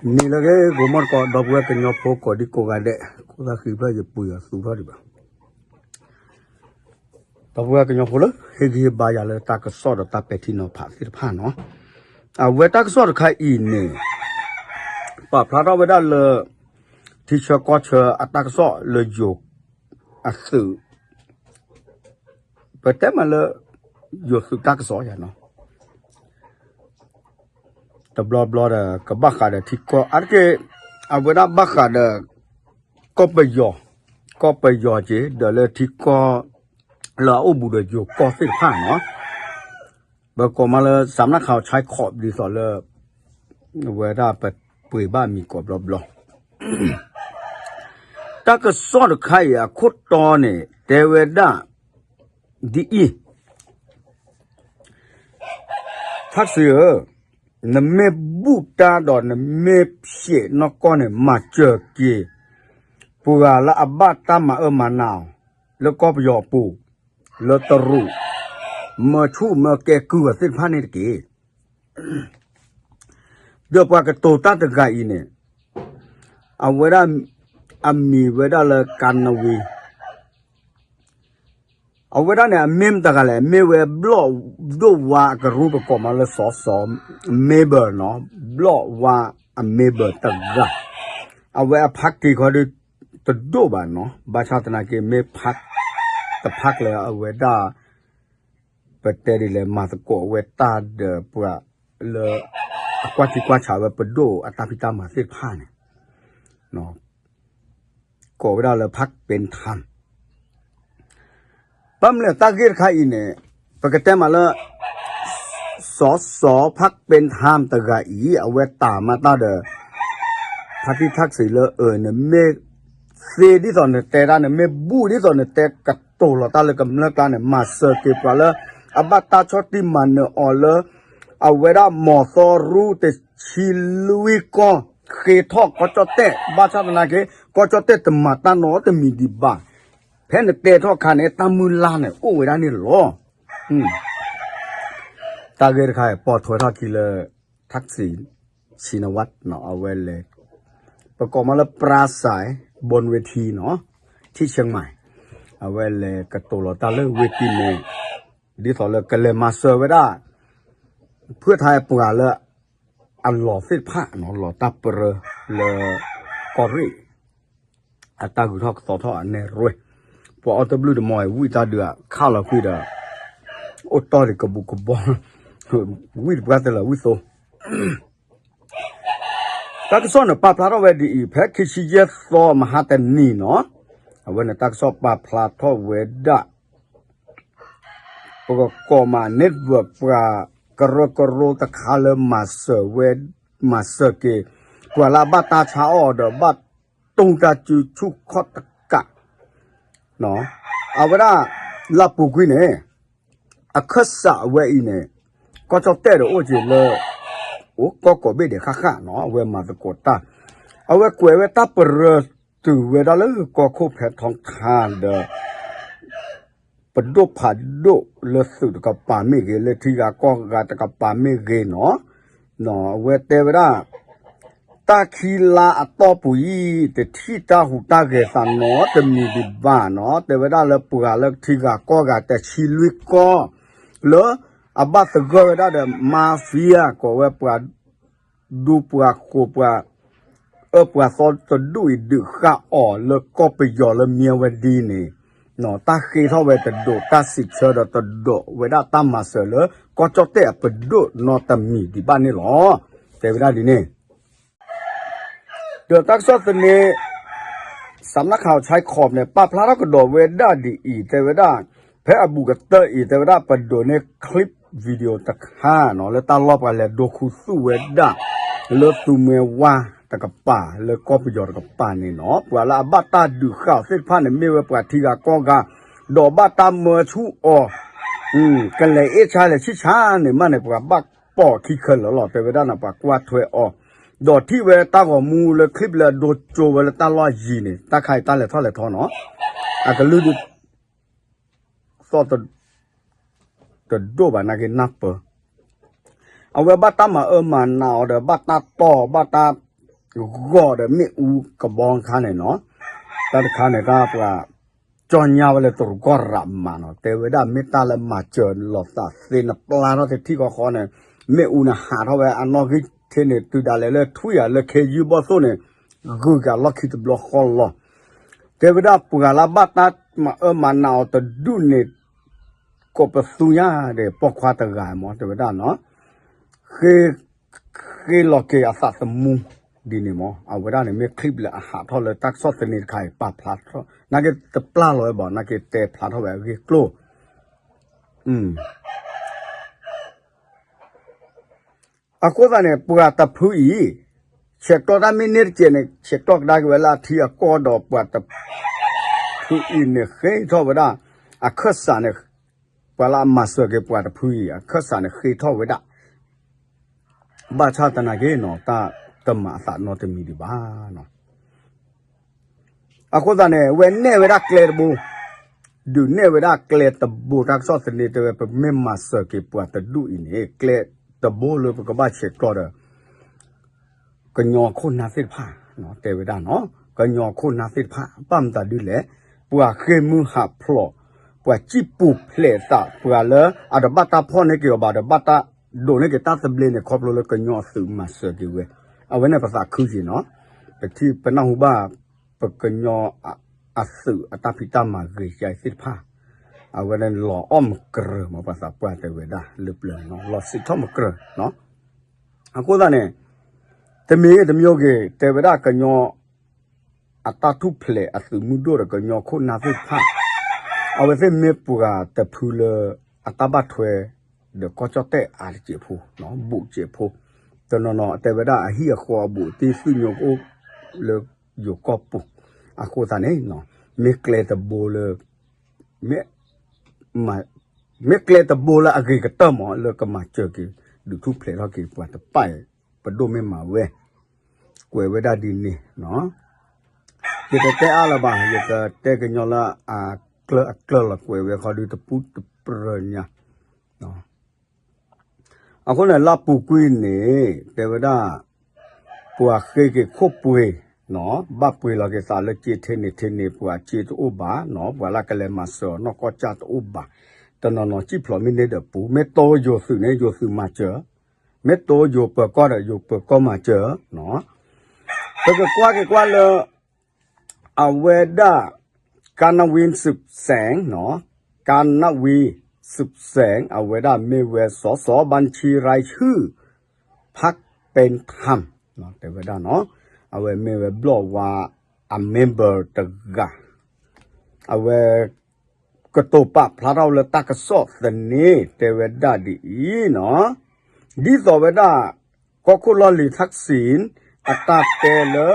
န့ၣ်လၢက့ၤ ဂိၤမီၢ်တကိး ဒီပုၢ်ဝဲၢ်ကညီဖိကိးဒံကိးဂၤဒဲး ခိၣ်သၣ်ဃံဖျၢၣ်ယပှ့ၤအီၤသူထီၣ်ဒံးဘၣ်. ဒီပုၢ်ဝဲၢ်ကညီဖိလၢ ဟ့ၣ်ဂံၢ်ဟ့ၣ်ဘါယၤလၢတၢ်ကစီၣ်ဒီးတၢ်ပဲာ်ထံနီၤဖးသ့ၣ်တဖၣ်နီၤ, အဝဲတၢ်ကစီၣ်တခါအံၤန့ၣ် ပာ်ဖျါထီၣ်ဝဲဒၣ်လၢ ထံဆၢကီၢ်ဆၢအတၢ်ကစီၣ်လၢယိၤအသုး ပတဲမးလၢ ယိၤသုးတၢ်ကစီၣ်ယၤနီၤ တဘျီဘျီဒီး ကဘၣ်ဃးဒီးထံကီၢ် အါတက့ၢ် အဝဲဒၣ်ဘၣ်ဃးဒီး ကီၢ်ပယီၤ, ကီၢ်ပယီၤက့ၤ ဒီးလၢထံကီၢ် လၢအအိၣ်ဘူးဒီးယိၤကီၢ်သ့ၣ်တဖၣ်နီၤ, ပကိးမးလၢ စးနၣ်ခးဆဲခီး ဒ်သိးလၢ အဝဲဒၣ်ပပှ့ၤဘၣ်မံၤကိးဘျီဘျီ တၢ်ကစီၣ်တခါအံၤအခိၣ်တီန့ၣ် တဲဝဲဒၣ် ဒ်အံၤ, ထၣ်စံးဧၢ, နမ့ၢ်ဘူၣ်တၢ်ဒီးနမ့ၢ်ဖျဲးနီၢ်ကီၢ်န့ၣ် မၤစၢၤက့ၤ ပှၤလၢအဘၣ်တၢ်မၤအၢမၤနးအီၤ လၢကီၢ်ပယီၤအပူၤ လၢတရူး မၢဆူၣ်မၢကဲကုၢ်အီၤသ့ၣ်တဖၣ်န့ၣ်တက့ၢ်. ဒီးပှၤကတိၤတၢ်တဂၤအံၤန့ၣ် အဝဲဒၣ် အမံၤဝဲဒၣ်လၢကၤနဝံၤ အဝဲဒၣ်န့ၣ် အမ့ၢ်မတၤတဂၤလဲၣ်, မ့ၢ်ဝဲဘျီၣ်ဒိၣ်ဝါအကရူၢ် ပကိးမးလၢစီၤစီၤ မ့ဘၢၣ်နီၤ, ဘျီၣ်ဝါအမ့ဘၢၣ်တဂၤ, အဝဲအဖးက့ၤခီဒီး တဒိၣ်ဘၣ်နီၤ, ဘၣ်ဆၣ်သနာ်က့ မ့ၢ်ဖး တဖးကျၢၤအဝဲဒၣ် ပတဲဒ်လဲၣ် မၤသကိးဝဲတၢ်ဒီးပှၤလၢ အကွၢ်ထံကွၢ်ဆးဝဲပဒိၣ်အတၢ်ဖံးတၢ်မၤသ့ၣ်တဖၣ်န့ၣ် ကိးဝဲဒၣ်လၢ ဖးပ့ထၢမ် ဘၣ်မနုၤလဲၣ် တၢ်ဂ့ၢ်တခါအံၤန့ၣ် ပကတဲမးလၢ စီၤစီၤ ဖးပ့ထၢမ် တဂၤအံၤ အဝဲတၢ်မၤတၢ်ဒီး ဖါတံၢ်ထၣ်စံးလၢ အၢ နမ့ၢ်သ့ဒ်သိးနတဲတၢ် နမ့ၢ်ဘူၣ်ဒ်သိးနတဲကတိၤလီၤတၢ်လၢကမျၢၢ်ကျါန့ၣ် မၤစၢၤက့ၤပှၤလၢ အဘၣ်တၢ်ဆီၣ်တံၢ်မၤနၢၤအီၤလၢ အဝဲဒၣ်မီၤသီရူတဆံလွံၢ်ကီၢ် ဃ့ထီၣ်ကီၢ်ကၠီၣ်တဲၣ် ဘၣ်ဆၣ်သနာ်က့ ကီၢ်ကၠီၣ်တဲၣ်တမၤတၢ်နီတမံၤဒံးဘၣ်. ဖဲနတဲထီၣ်ခါန့ၣ် တၢ်မုၢ်လၢ်န့ၣ် အိၣ်ဝဲဒၣ်န့ၣ်လီၤ. တၢ်ဂ့ၢ်တခါအံၤ ပိာ်ထွဲထီၣ်ခံလၢ ထၣ်စံး ဆံနဝး အဝဲလဲၤ ပကိးမးလၢ ပရၢစဲး ဘိၣ်ဝ့ထံနီၤ ထံၣ်ဆဲမး အဝဲလဲၤကတိၤလီၤတၢ်လၢဝ့ၢ်တံၢ်န့ၣ် ဒ်သိးလၢကလဲၤမၤစၢၤဝဲဒၣ် ဖုၣ်ထါပှၤလၢ အလီၢ်သ့ၣ်တဖၣ်နီၤ လီၢ်တၢ်ပရၢလၢ ကီၢ်ရ့ၣ် အတၢ်ဂုၤထီၣ်ကသီထီၣ်အနဲၣ်ရွဲၣ် ပှၤအီၣ်တဘျုးတမီၤအံၤ ဝံၣ်တၢ်ဒုးအခးလီၤကွံာ်ဒီး အိၣ်တီၢ်ဒံးကဘူးကဘီ ဝံၣ်တပှၢ်တလၢာ်ဝံၣ်သိ တၢ်ကစီၣ်န့ၣ်ပာ်ဖျါထီၣ်ဝဲဒ်အံၤ ဖဲခံဆံယဲၢ်သီမဟါတနံၤနီၤ အဝဲန့ၣ်တၢ်ကစီၣ်ပာ်ဖျါထီၣ်ဝဲဒၣ် ပကကိးမး network ပှၤကရၢကရိတခါလၢမၤစၢၤဝဲ မၤစၢၤက့ၤ ပှၤလၢအဘၣ်တၢ်ဆါအီၣ်ဒီးဘၣ်တူၢ်တၢ်စုဆူၣ်ခီၣ်တကး အဝဲဒၣ် လၢပူၤကွံာ်န့ၣ် အခၢၣ်စးအဝဲအံၤန့ၣ် ကီၢ်ကၠီၣ်တဲၣ်ဒီးအိၣ်က့ၤလၢ အိၣ်ကီၢ်ကိးဘ့ၣ်ဒဲးဃၣ်ဃၣ်နီၤ အဝဲမၤသကိးတၢ် အဝဲကွဲးဝဲတၢ်ပရၢတုၤဝဲဒၣ်လၢကီၢ်ခိၣ်ဖဲထီထါဒီး ပဒိၣ်ဖးဒိၣ်လၢသုးတကပၤမ့ၢ်ဂ့ၤ လၢထံဂၤကီၢ်ဂၤတကပၤမ့ၢ်ဂ့ၤနီၤ အဝဲတဲဝဲဒၣ် တၢ်ခံလါအတီၢ်ပူၤအံၤ တထံၣ်တၢ်ဟူးတၢ်ဂဲၤသးနီတမံၤဒံးဘၣ်နီၤ တဲဝဲဒၣ်လၢပှၤလၢထံဂၤကီၢ်ဂၤတဆံလွံၢ်ကီၢ် လၢအဘၣ်သဂၢၢ်ဝဲဒၣ်ဒီး mafia ကိးဝဲပှၤ ဒူပှၤဃိၤပှၤ အၢပှၤသီတဒူၣ်အံၤဒုးဃာ်အီၤလၢကီၢ်ပယီၤလၢမံဝဲဒ်န့ၣ် တၢ်ဃ့ထီၣ်ဝဲတဒိး တၢ်စံးဆၢဒီးတဒိး ဝဲဒၣ်တၢ်မၤစၢၤလၢ ကီၢ်ကၠီၣ်တဲၣ်အပဒိၣ်နီတမံၤဒံးဘၣ်န့ၣ်လီၤ. တဲဝဲဒၣ်ဒ်န့ၣ် ဒီးတၢ်ကစီၣ်သန့ စးနၣ်ခးဆဲခီးန့ၣ် ပာ်ဖျါထီၣ်ကဒီးဝဲဒၣ်ဒ်အံၤ တဲဝဲဒၣ် ဖဲအဘူးကတၢၢ်အံၤ တဲဝဲဒၣ်ပဒိးန့ၢ် clip video တခါနီၤ လၢတၢ်လီၢ်ပှၤလဲၤဒိးခူသူၣ်ဝဲဒၣ် လၢသူမွဲဝါတကပၤ လၢကီၢ်ပယီၤတကပၤန့ၣ်နီၤ ပှၤလၢအဘၣ်တၢ်ဒုးဃာ်အီၤသ့ၣ်တဖၣ်န့ၣ် မ့ၢ်ဝဲပှၤထံဂၤကီၢ်ဂၤ ဒီးဘၣ်တၢ်မၢဆူၣ်အီၤ ကလဲၤအ့ၣ်ဆါလဲၤဆံၣ်ဆါန့ၣ်မးန့ၣ် ပှၤဘၣ်ပိာ်ခံခဲလၢာ်လီၤ တဲဝဲဒၣ်န့ၣ် ပှၤကွၢ်ထွဲအီၤ ဒီးထံၣ်ဝဲတၢ်ဂီၤမူလၢ clip လၢအဒိကၠိဝဲလၢတၢ်လီၢ်ယံၤန့ၣ် တၢ်ခါအံၤတၢ်လဲၤထီၣ်လဲၤထီနီၤ အကလုၢ်ဒုး သီၣ်တဒိၣ်ဘၣ်နာ်က့နၢ်ပၢၢ် အဝဲဘၣ်တၢ်မၤအၢမၤနးအီၤဒီး ဘၣ်တၢ်တီၢ် ဘၣ်တၢ် ဂီၤဒီးမ့ၣ်အူကဘီတခါန့ၣ်နီၤ, တၢ်တခါန့ၣ် တၢ်ပှၤ ကၠီညါဝဲလၢတရူးကီၢ်ရးမးနီၤ, တဲဝဲဒၣ်မ့ၢ်တၢ်လၢမၤစၢၤလိာ်သးသ့ နပျၢ်ထီၣ်တထံၣ်ဃီဃီန့ၣ်, မ့ၣ်အူန့ၣ်ဟးထီၣ်ဝဲအနီၣ်ဂံၢ်ထဲန့ၣ် တုၤဒၣ်လဲာ်လၢထွံၣ်ယၤလၢခဲယုၢ်ဘီၣ်သိၣ်န့ၣ်, ဂုၤကးလီၢ်ခံတဘျီဃီလီၤ. တဲဝဲဒၣ်ပှၤလၢဘၣ်တၢ်မၤအၢမၤနးအီၤတဒူၣ်န့ၣ် ကိးပသူညါဒီးပိာ်ခွါတဂၤမး တဲဝဲဒၣ်နီၤ, ဃ့ ဃ့လီၤက့ၤအသးသမူဒ်န့ၣ်မး, အဝဲဒၣ်န့ၣ်မ့ၢ် clip လၢအဟးထီၣ်လၢတၢ်ကစီၣ်သန့တခါအံၤ ပာ်ဖျါထီၣ် နာ်က့တပျၢ်လီၤဝဲဘၣ် နာ်က့တဲဖျါထီၣ်ဝဲအဂ့ၢ်ကျိၤ အဃိသတးန့ၣ် ပှၤတဖုအံၤ ဆဲးကျိးတၢ်မ့ၢ်န့ၢ်တစဲးန့ၣ် ဆဲးကျိးကဒါက့ၤဝဲလၢအထံအကီၢ်ဒီး ပှၤတဖုအံၤန့ၣ်ဃ့ထီၣ်ဝဲဒၣ် အခၢၣ်စးန့ၣ်, ပှၤလၢအမၤစၢၤက့ၤပှၤတဖုအံၤ အခၢၣ်စးန့ၣ်ဃ့ထီၣ်ဝဲဒၣ် ဘၣ်ဆၣ်သနာ်က့နီၤ တၢ်တမၤအသးနီတမံၤဒံးဘၣ်နီၤ. အဃိသတးန့ၣ် အဝဲနဲၣ်ဝဲဒၣ်ကျဲတဘိ, ဒုးနဲၣ်ဝဲဒၣ်ကျဲတဘိ တၢ်ကစီၣ်သန့တဲဝဲ ပမ့ၢ်မၤစၢၤက့ၤပှၤတဒူၣ်အံၤန့ၣ် ကျဲတဘိလၢပကဘၣ်ဆဲးကျိးဒီး ကညီခိၣ်နၢ်သ့ၣ်တဖၣ်, တဲဝဲဒၣ်နီၤ, ကညီခိၣ်နၢ်သ့ၣ်တဖၣ် ဘၣ်မတၤဒ်လဲၣ်, ပှၤဃ့ၢ်မုၢ်ဟးဖျိး, ပှၤစံၣ်ပူၤဖျဲးသး ပှၤလၢအတဘၣ်တၢ်ဖီၣ်န့ၢ်က့ၤအီၤဘၣ်ဒီး ဘၣ်တၢ်ဒိးန့ၢ်က့ၤတၢ်သဘျ့န့ၣ် ခီဖျိလၢကညီအသုးမၤစၢၤက့ၤဝဲ, အဝဲန့ၣ်ပသးခုက့ၤနီၤ, ပထံၣ်ပနၢ်ဟူဘၣ် ပကညီအသုးအတၢ်ဖံးတၢ်မၤဂ့ၤကသ့ၣ်တဖၣ်, အဝဲန့ၣ်လီၤအီၣ်မကရၢၢ်မး ပှၤသးပှၢ်တဲဝဲဒၣ်လၢပျၢၤနီၤ လီၤစံးထီၣ်မကရၢၢ်နီၤ. အဃိသတးန့ၣ် တမံၤဂ့ၤတမံၤဂ့ၤ တဲဝဲဒၣ်ကညီ အတၢ်ထူၣ်ဖျဲးအသုးမုၢ်ဒိၣ်ဒီးကညီခိၣ်နၢ်သ့ၣ်တဖၣ်, အဝဲသ့ၣ်မ့ၢ်ပှၤတဖုလၢအတၢ်ဘၣ်ထွဲ ဒီးကီၢ်ကၠီၣ်တဲၣ်အါတစဲးဖိ, ဘူးစဲးဖိ, တနီၤနီၤတဲဝဲဒၣ်အဟံၣ်အဃီအဘူးအတံၢ်သူၣ်ညိအိၣ်လၢယိၤကီၢ်ပူၤ, အဃိသတးန့ၣ် မ့ၢ်ကျဲတဘိလၢ မ့ၢ်ကျဲတဘိလၢအဂ့ၤကတၢၢ်မး လၢကမၤစၢၤက့ၤ ဒုးထူၣ်ဖျဲးထီၣ်က့ၤပှၤတဖၣ်အံၤ ပဒိၣ်မ့ၢ်မၤဝဲ, ကွဲးဝဲဒၣ်ဒ်န့ၣ်နီၤ. ယတတဲအါလၢၤဘၣ်, ယကတဲကညီလၢအကျၢၤအကျၢၤလီၤ ကွဲးဝဲဃီဒုးတပူၤတပြၢၤညါ အဃိန့ၣ် လၢပူၤကွံာ်န့ၣ် တဲဝဲဒၣ် ပှၤဃ့က့ၤခိၣ်ပှ့ၤနီၤ, ဘၣ်ပှ့ၤလီၤက့ၤသးလၢစ့ထဲန့ၣ်ထဲန့ၣ် ပှၤစ့တအိၣ်ဘၣ်နီၤ, ပှၤလၢကလဲၤမၤစၢၤအီၤနီၢ်ကီၢ်ကၠၢ်တအိၣ်ဘၣ်, တနီၤနီၤစံၣ်ဖျိးမ့ၢ်န့ၢ်ဒီးပူၤ, မ့ၢ်တိယိၤသုးန့ၣ် ယိၤသုးမၤစၢၤ, မ့ၢ်တိယိၤပၢၤကီၢ်ဒီး ယိၤပၢၤကီၢ်မၤစၢၤနီၤ. ပကကွၢ်က့ၤကွၢ်လၢ အဝဲဒၣ် ကါနဝံး စုးစဲးနီၤ, ကါနဝံး စုးစဲး အဝဲဒၣ်မ့ၢ်ဝဲ စီၤစီၤ ဘၣ်ဆံရၢၢ်ဆူၣ် ဖးပဲထၢၣ် တဲဝဲဒၣ်နီၤ, အဝဲမ့ၢ်ဝဲဘျီၣ်ဝါ အ member တဂၤ, အဝဲ ကတိၤပာ်ဖျါထီၣ်လၢတၢ်ကစီၣ်သန့ တဲဝဲဒၣ်ဒ်အံၤနီၤ, ဒ်သိးဝဲဒၣ် ကီၢ်ခိၣ်လီၢ်လံၤ ထၢၣ်စံၣ် အတၢ်တဲလၢ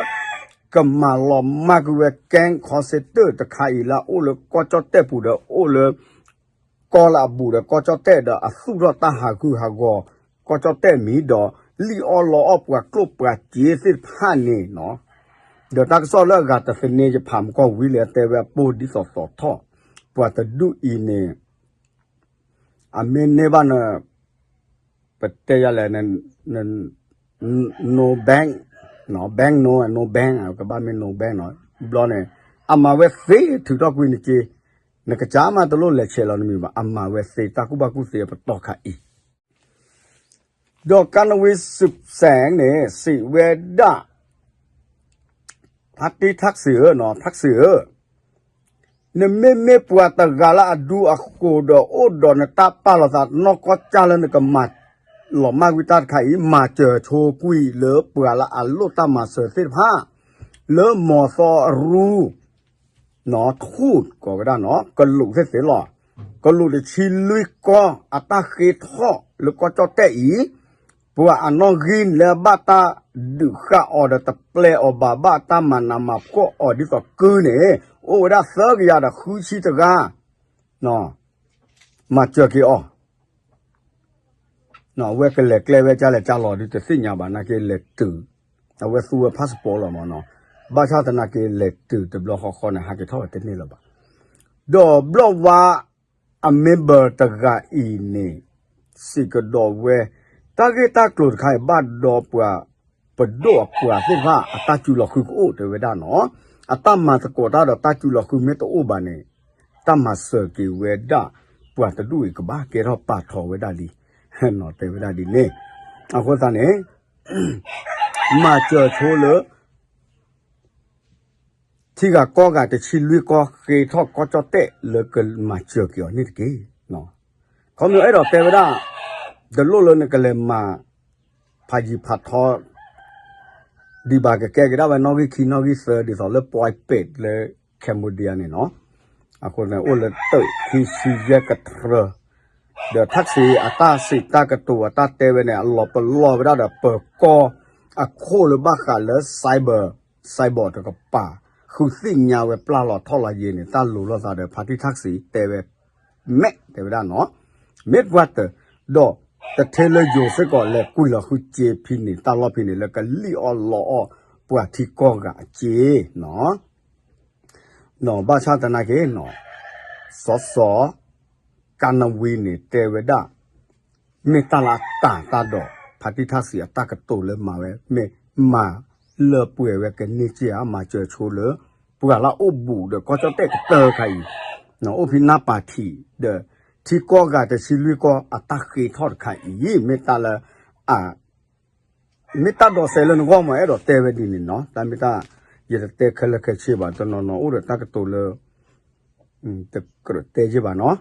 ကမၤလီၤမၢ်ကွံာ်ဝဲ ကဲၣ်ခီစ့တၢၣ်တခါအံၤ လၢအအိၣ်လၢကီၢ်ကၠီၣ်တဲၣ်ပူၤဒီး အိၣ်လၢ ကီၢ်လၢအဘူးဒီးကီၢ်ကၠီၣ်တဲၣ်ဒီး အသူၣ်ထီၣ်တၢ်ဟးဂူာ်ဟးဂီၤ ကီၢ်ကၠီၣ်တဲၣ်မံၤဒီး လံၣ်အီၣ်လီအီၣ်ပှၤကျိၣ်ပှၤစ့သ့ၣ်တဖၣ်န့ၣ်နီၤ, ဒီးတၢ်ကစီၣ်လၢအဂၤတသန့ ယဖးမုၢ်ကီၢ်ဝံၤလံ အတဲဝဲအပိၢ်ဒ်သိးသိးထီၣ်, ပှၤတဒူၣ်အံၤန့ၣ် အမ့ၢ်န့ၢ်ဘၣ်န ပတဲယၤလဲၣ် no bank, bank no, no bank ကဘၣ်မ့ၢ် no bank နီၤ, ဘျီန့ၣ် အမၤဝဲသ့ထုးထီၣ်ကွံာ်နက့, နကစၢ်မးတလိၣ်လဲၤဆဲးလီၤနမံၤဘၣ်, အမၤဝဲသ့တၢ်ကူၣ်ဘၣ်ကူၣ်သ့အပတီၢ်ခါအံၤ ဒီးကါနဝံး စုးစဲး န့ၣ် စံးဝဲဒၣ် ဖါတံၢ်ထၢၣ်စံၣ်ဧၢ, ထၢၣ်စံၣ်ဧၢ, နမ့မ့ၢ်ပှၤတဂၤလၢအဒူအဃိၤဒီး အိၣ်ဒီးနတၢ်ပာ်လီၤသးနီၢ်ကီၢ်ကၠၢ်လၢနကမၤလီၤမၢ်ကွံာ်တၢ်တခါအံၤ, မၤစၢၤဆိကွံာ်လၢပှၤလၢအလိၣ်တၢ်မၤစၢၤသ့ၣ်တဖၣ် လၢမီၤသီအရူ ထူၣ်ကိးဝဲဒၣ်နီၤ, ကလူးသ့ၣ်သ့ၣ်လီၤ. ကလူးတဆံလွံၢ်ကီၢ်အတၢ်ဃ့ထီၣ်လၢကီၢ်ကၠီၣ်တဲၣ်အံၤ, ပှၤအနီၣ်ဂံၢ်လၢအဘၣ်တၢ်ဒုးဃာ်အီၤဒီးတပျဲအီၤဘၣ်, ဘၣ်တၢ်မၤနးမၤဖှီၣ်အီၤဒ်သိးကုၢ်န့ၣ် အိၣ်ဝဲဒၣ်သၢကယၤဒီးဃုဆံတဂၤ, မၤစၢၤက့ၤအီၤ အဝဲကလဲၤကျဲဝဲကၢ်လဲၣ်ကၢ်လီၤဒုးတသ့ၣ်ညါဘၣ် နာ်က့လဲၤတုၤ, အဝဲသူဝဲ passport လီၤမးနီၤ, ဘၣ်ဆၣ်သနာ်က့လဲၤတုၤတဘျီဃီဃီန့ၣ် ဟးက့ၤထီၣ်ဝဲတန့ၢ်လၢၤဘၣ်. ဒီးဘျီၣ်ဝါအ member တဂၤအံၤန့ၣ် စံးကဒီးဝဲ တၢ်ဂ့ၢ်တၢ်ကျိၤတခါအံၤဘၣ်ဒီးပှၤ ပဒိၣ်အပှၤသ့ၣ်တဖၣ်အတၢ်စုလီၤဃုကအိၣ်တဲဝဲဒၣ်နီၤ. အတၢ်မၤသကိးတၢ်ဒီးတၢ်စုလီၤဃုမ့ၢ်တအိၣ်ဘၣ်န့ၣ် တၢ်မၤစၢၤက့ၤဝဲဒၣ် ပှၤတဒူၣ်အံၤကဘၣ်ကဲထီၣ်ပာ်ထီၣ်ဝဲဒၣ်လံ တဲဝဲဒၣ်ဒ်န့ၣ်. အဃိသတးန့ၣ် မၤစၢၤဆိလၢ ထံဂၤကီၢ်ဂၤတဆံလွံၢ်ကီၢ်ဃ့ထီၣ်ကီၢ်ကၠီၣ်တဲၣ်လၢကမၤစၢၤက့ၤအီၤန့ၣ်တက့ၢ်. ခီဖျိအဲၣ်ဒိးတဲဝဲဒၣ် တလိၣ်လၢနကလဲၤမၤ ဖးယံၤဖးထီ ဒံးဘၣ်ကကဲက့ၤဒၣ်ဝဲနီၣ်ဂံၢ်ခံနီၣ်ဂံၢ်သၢ ဒ်သိးလၢ ပွဲးပ့း လၢ Cambodia န့ၣ်နီၤ. အဃိန့ၣ် အိၣ်လၢတၢၢ်ခံဆံယဲၢ်ကတြၢ ဒီးထၣ်စံးအတၢ်စံးတၢ်ကတိၤအတၢ်တဲဝဲန့ၣ် အလီၤပလီၢ်ဝဲဒၣ်ဒီးပၢၤကီၢ်အခိၣ်လၢဘၣ်ဃးလၢ cyber cyber တကပၤ ဃုသ့ၣ်ညါဝဲပျၢ်လီၤထီၣ်လီၤယံၤန့ၣ် တၢ်လိၤလိာ်သးဒီး ဖါတံၢ်ထၣ်စံးတဲဝဲ မဲာ်တဲဝဲဒၣ်နီၤ. မ့ၢ်ပှၤတၢၢ် ဒီးတထဲလၢယိၤစ့ၢ်ကီးလဲၤကွံာ်လီၤဃုစ့ဖဲန့ၣ် တၢ်လီၢ်ဖဲန့ၣ်လၢကလံၣ်အီၣ်လီအီၣ်ပှၤထံကီၢ်ဂၤအစ့နီၤ. နီၤ ဘၣ်ဆၣ်သနာ်က့နီၤ စီၤစီၤ ကါနဝံန့ၣ် တဲဝဲဒၣ် မ့ၢ်တၢ်လၢအတၢ်တၢ်ဒီး ဖါတံၢ်ထၣ်စံးအတၢ်ကတိၤလၢမၤဝဲ မ့ၢ်မၤလၢပှဲၤဝဲကန့ၢ်စ့ဧါ မၤစၢၤဆိလၢ ပှၤလၢအအိၣ်ဘူးဒီးကီၢ်ကၠီၣ်တဲၣ်ကတၢၢ်တခါအံၤ အိၣ်ဖဲနၢ်ပၤထံးဒီး ထံကီၢ်ဂၤတဆံလွံၢ်ကီၢ်အတၢ်ဃ့ထီၣ်တခါအံၤ မ့ၢ်တၢ်လၢ အ မ့ၢ်တၢ်ဒိးစဲးလၢနဂီၢ်မး အဲၣ်ဒိးတဲဝဲဒ်န့ၣ်နီၤ. တၢ်မ့ၢ်တၢ် ယတတဲခဲလၢာ်ခဲဆ့ဘၣ် တနီၤနီၤအိၣ်ဒီးတၢ်ကတိၤလၢ တကြၢးတဲယ့ၢ်ဘၣ်နီၤ.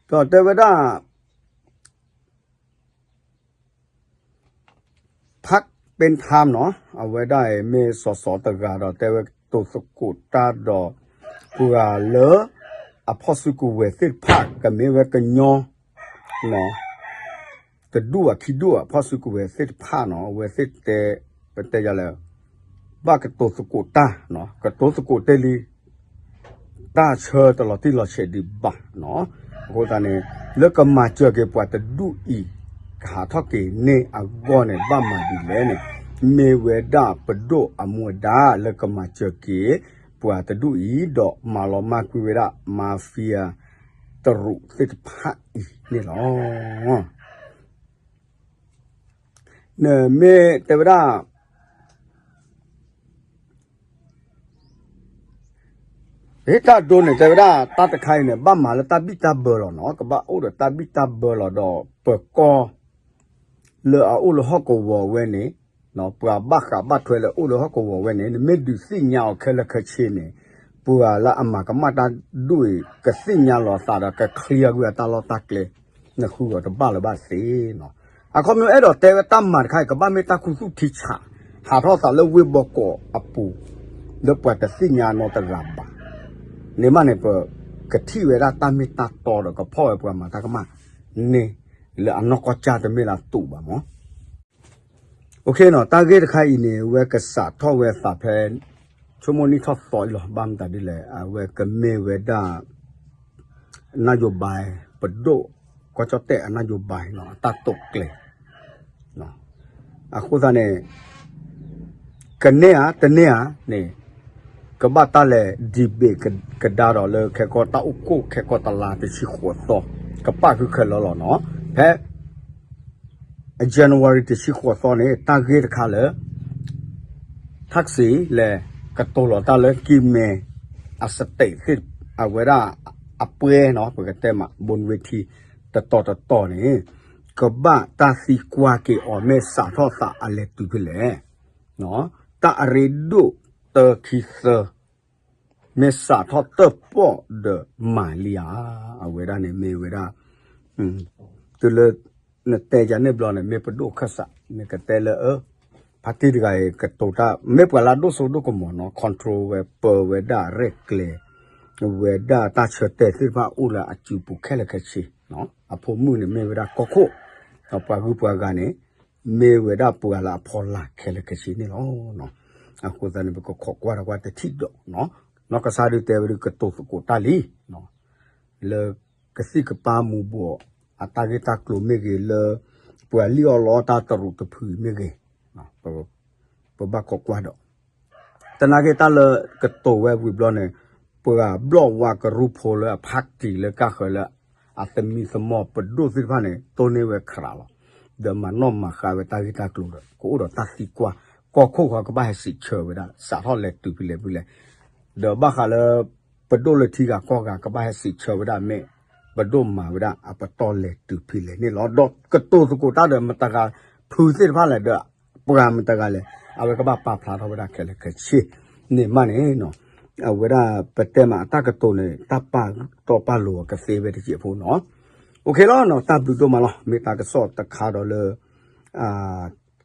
ဒီးတဲဝဲဒၣ် ဖးပ့ထါမ်နီၤ အဝဲဒၣ်အံၤမ့ၢ်စီၤစီၤတဂၤဒီး တဲဝဲကတိၤသကိးတၢ်ဒီး ပှၤလၢ အဖီၣ်စုကဝဲၤသ့ၣ်တဖၣ် ကမ့ၢ်ဝဲကညီ တဒူၣ်အခံဒူၣ်အဖီၣ်စုကဝဲၤသ့ၣ်တဖၣ်နီၤ အဝဲသ့ၣ်တဲ ပတဲယၤလဲၣ် ဘၣ်ကတိၤသကိးတၢ် ကတိၤသကိးတ့ၢ်လံ တၢ်ဆၢတလီၤတံၢ်လီၤဆဲးဒံးဘၣ်နီၤ. အဃိသတးန့ၣ် လၢကမၤစၢၤက့ၤပှၤတဒူၣ်အံၤ ကဟးထီၣ်က့ၤန့ၢ်အဂီၢ်န့ၣ် ဘၣ်မၤဒ်လဲၣ်န့ၣ် မ့ၢ်ဝဲဒၣ်ပဒိၣ်အမူအဒါလၢကမၤစၢၤက့ၤ ပှၤတဒူၣ်အံၤ ဒီးမၤလီၤမၢ်ကွံာ်ဝဲဒၣ် mafia တရူးသ့ၣ်တဖၣ်အံၤန့ၣ်လီၤ. နမ့ၢ်တဲဝဲဒၣ် ဟ့ၣ်တၢ်ဒိန့ၣ် တဲဝဲဒၣ်တၢ်တခါအံၤန့ၣ် ဘၣ်မၤလၢတၢ်ဘံၣ်တၢ်ဘၢလီၤနီၤ. ကဘၣ်အိၣ်ဒီးတၢ်ဘံၣ်တၢ်ဘၢလီၤဒီး ပၢၤကီၢ် လၢအအိၣ်လၢဟီၣ်ကဝီၤဝဲန့ၣ် ပှၤဘၣ်ဃးဘၣ်ထွဲလၢအိၣ်လၢဟီၣ်ကဝီၤဝဲန့ၣ် နမ့ၢ်ဒုးသ့ၣ်ညါအီၤခဲလၢာ်ခဲဆ့န့ၣ် ပှၤလၢအမၤကမၣ်တၢ်ဒိၣ်အံၤ ကသ့ၣ်ညါလီၤအသးဒီး က clear ကွံာ်အတၢ်လီၢ်တၢ်ကျဲ နဃုအီၤတဘၣ်လၢၤဘၣ်သ့နီၤ. အခီပညီအဲၣ်ဒိးတဲဝဲတၢ်မၤတခါအံၤ ကဘၣ်မ့ၢ်တၢ်ခူသူၣ်ထံဆး ဟးထီၣ်သးလၢဝ့ၢ်ဘီကီးအပူၤ လၢပှၤတသ့ၣ်ညါနီတဂၤဘၣ် န့ၣ်မးန့ၣ် ပကထံၣ်ဝဲဒၣ်တၢ်မ့ၢ်တၢ်တီဒီး ကဖီၣ်ဝဲပှၤမၤတၢ်ကမၣ်န့ၣ် လၢအနီၢ်ကီၢ်ကၢ်တမ့ၢ်လၢအတူးဘၣ်မး. တၢ်ဂ့ၢ်တခါအံၤန့ၣ် အဝဲကစးထီၣ်ဝဲသးဖဲ ဆိကမိၣ်နံၣ်ထီၣ်သီအံၤလီၤ. ဘၣ်မတၤဒ်လဲၣ် အဝဲကမ့ၢ်ဝဲဒၣ် နၣ်ယိၤဘၣ် ပဒိၣ် ကီၢ်ကၠီၣ်တဲၣ်အနၣ်ယိၤဘၣ်နီၤ အတၢ်တိာ်ကျဲၤ အဃိသတးန့ၣ် ကန့ၢ်ဧါ တန့ၢ်ဧါန့ၣ် ကဘၣ်တၢ်လဲၤ debate ကဒါဒီးလၢခဲကီၢ်တၢ်အိၣ်ဖှိၣ် ခဲကီၢ်တလါတဆံဃိးသီ ကပာ်ဃုာ်ခဲလၢာ်လီၤနီၤ. ဖဲ January တဆံဃိးသီန့ၣ် တၢ်ဂ့ၢ်တခါလၢ ထၣ်စံးလဲၤကတိၤလီၤတၢ်လၢကံၢ်မဲ အ state သ့ၣ် အဝဲဒၣ်အပှဲၤနီၤ ပကတဲမး ဘိၣ်ဝ့ထံ တတီၤတတီၤန့ၣ် ကဘၣ်တၢ်သံကွၢ်က့ၤအီၤ မ့ၢ်စးထီၣ်သးအလဲၤတုၤဖဲလဲၣ် တၢ်အရ့ဒိၣ်တၢခံသၢ မ့ၢ်စးထီၣ်တၢၣ်ပီၣ်ဒီးမၤလံဧါ. အဝဲဒၣ်န့ၣ်မ့ၢ်ဝဲဒၣ် တုၤလၢ နတဲယၤန့ၣ်ဘျီန့ၣ် မ့ၢ်ပဒိၣ်ခၢၣ်စး နကတဲလၢ ဖါတံၢ်တဂၤအံၤ ကတိၤတၢ် မ့ၢ်ပှၤလၢအဒိၣ်စိဒိၣ်ကမီၤနီၤ control ဝဲ ပၢဝဲဒၣ်ရဲၣ်ကျဲၤ ဝဲဒၣ်တၢ်ဆၢတဲာ်သ့ၣ်တဖၣ်အိၣ်လၢအစုပူၤခဲလၢာ်ခဲဆ့ အဖိမုၣ်န့ၣ်မ့ၢ်ဝဲဒၣ်ကီၢ်ခိၣ် ဒီးပှၤဂုၤပှၤဂၤန့ၣ် မ့ၢ်ဝဲဒၣ်ပှၤလၢအဖီလာ်ခဲလၢာ်ခဲဆ့န့ၣ်လီၤ. အဃိသတးန့ၣ် ပကခိးကွၢ်ဒီးကွၢ်တထံၣ်ဒီး နီၢ်ကစၢ်ဒုးတဲဝဲဒၣ် ကတိၤသကိးတၢ်လံ လၢကသံၣ်ကပၢ်မူၤဘှီး အတၢ်ဂ့ၢ်တၢ်ကျိၤမ့ၢ်ဂ့ၤ လၢပှၤလံၣ်အီၣ်လီအီၣ်တၢ်တရူးတဖုမ့ၢ်ဂ့ၤ ပဘၣ်ခိးကွၢ်ဒီး သနာ်က့တၢ်လၢကတိၤဝဲဝံၤဘျီန့ၣ် ပှၤဘျီၣ်ဝါကရူၢ်ဖိလၢအဖးတံၢ်လၢကၢ်ဃၢၤလၢ အသမံသမိးပဒိၣ်သ့ၣ်တဖၣ်န့ၣ် တိၢ်န့ၢ်ဝဲခရးလီၤ. ဒီးမၤနီၣ်မၤဃါဝဲတၢ်ဂ့ၢ်တၢ်ကျိၤဒီး ကအိၣ်ဒီးတၢ်သံကွၢ်, ကီၢ်ခိၣ်ဃီကဘၣ်ဟဲစံးဆၢဝဲဒၣ် စးထီၣ်လဲၤတုၤဖဲလဲၣ်ဖဲလဲၣ်, ဒီးဘၣ်ဃးလၢ ပဒိၣ်လၢထံဂၤကီၢ်ဂၤကဘၣ်ဟဲစံးဆၢဝဲဒၣ်မ့ၢ် ပဒိၣ်မၤဝဲဒၣ်အပတီၢ်လဲၤတုၤဖဲလဲၣ်န့ၣ်လီၤ. ဒီးကတိၤသကိးတၢ်ဒီးမတၤဂၤ ဖုသ့ၣ်တဖၣ်လဲၣ်ဒီး ပှၤမတၤဂၤလဲၣ် အဝဲကဘၣ်ပာ်ဖျါထီၣ်ဝဲဒၣ်ခဲလၢာ်ခဲဆ့န့ၣ်မးန့ၣ် အဝဲဒၣ်ပတဲမးအတၢ်ကတိၤန့ၣ် တၢ်ပာ်တီၢ်ပာ်လိၤအီၤကသ့ဝဲတစဲးဖိနီၤ. အိၣ်ခ့လီၤနီၤ တၢ်ဘျုးဒိၣ်မးလီၤ. မ့ၢ်တၢ်ကစီၣ်တခါဒီးလၢ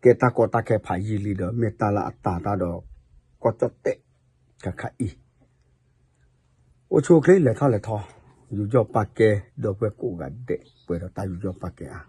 ကဲတၢ်ကီတၢ်ခဲဖးယံာ်လံဒီး မ့ၢ်တၢ်လၢအတၤတၢ်ဒီး ကီၢ်ကၠီၣ်တဲၣ် ခါခါအံၤ အိၣ်ဆူၣ်အိၣ်ချ့လဲၤထီၣ်လဲၤထီ ယူးယီၣ်ပာ်ကဲ ဒီပုၢ်ဝဲၢ်ကိးဂၤဒဲး ပှဲၤဒီးတၢ်ယူးယီၣ်ပာ်ကဲအါ